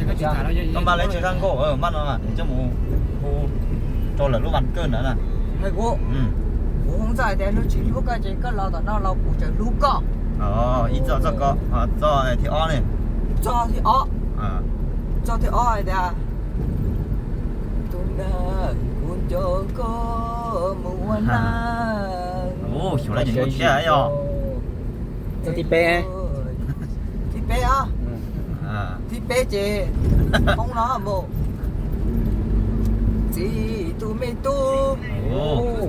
Koj npaj lawv tsis zaj nkauj, npaj no coj mus hu rau lawv lub vas kawj ntawd na. Hais kuv, kuv hu ntxaj tias nws tsis hlub koj ces koj los tom no los kuv tseem hlub koj. Ib txoj, txoj ko, txoj thib ob ne. Txoj thib ob, txoj thib ob hais tias tus nag kuv nco koj mus ua nag. Xyov lawv nyeem nkauj thiab yog. Txoj thib peb, thib peb os. Thib peb ces hoob no mus. Txiv tus me tub,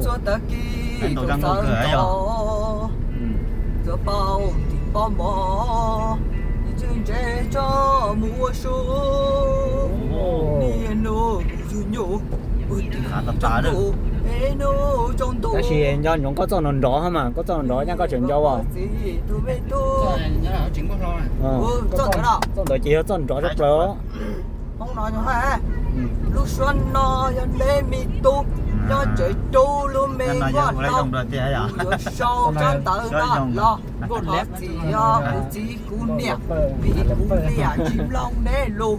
txhua tag kis tau xav nrov, txhua paus tim poj mov, ib tswv ntse tso mus ua su. Niaj hnub kuv yug nyuj, ua tim tas tas, es hnub tsaus ntuj. Tab sis nco ntsoov koj txoj nrov nrov mas, koj txoj nrov nrov nyaj koj tseem nco as. Txiv tus me tub, txoj ntawd ces yog txoj nrov tshaj plaws. Hoob no, lub suab no yog neb me tub, nyob tsev rub lub me nkuaj hlau, kuv yuav sau tsab ntawv no los thov txim yog kuv txiv kuv niam, vim kuv niam tsis mloog neb lus.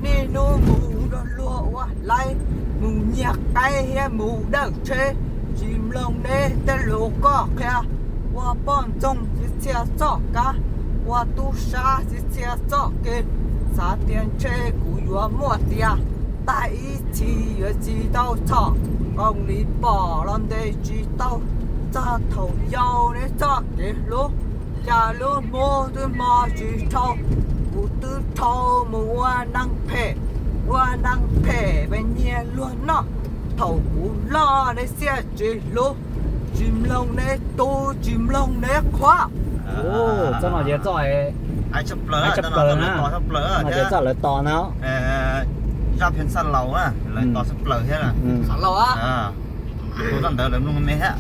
Niaj hnub mus nrog luag ua laib, mus nyiag qaib thiab mus dawm tsheb, tsis mloog neb tej lus koj qhia. Ua poj ntxoog txiv txhia txoj kab, ua tub sab txiv txhia txoj kev, xav tias ntshe kuv yuav muaj tias, tag ib txhis yuav tsis tau txhom, koom li pom los ntes tsis tau, txog thaum yau neb txoj kev hlub, cas lub hnub twb hmo tsis dhau, kuv twb dhau mus ua neeg phem, ua neeg phem pes nyiag luag noj, thaum kuv loj neb xiam tsis hlub, tsis mloog neb tub tsis mloog neb qhuav. Txoj no ces txoj tshaj plaws na, no ces txoj lawv tos na. Zaj Pheej Xab Laus na, lawv tos tshaj plaws thiab. Xav Laus, tus txoj ntawd lawv mloog me thiab.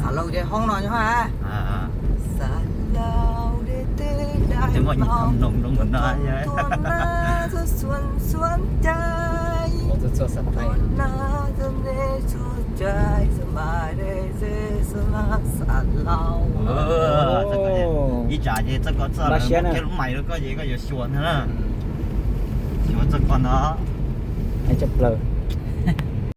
Xav Laus ces hoob no nyob. Xav Laus de tej dai mloog no, tuaj na tuaj xuan xuan cai, tuaj na tuaj ne txhua cai, xav mas de ze xav mas Xav Laus. Ib tsam ces txoj ko txoj lawv muab kiag lub mais rau koj ces koj yuav xyuas ntag na. Xyuas txoj ko ntag. Tshaj plaws.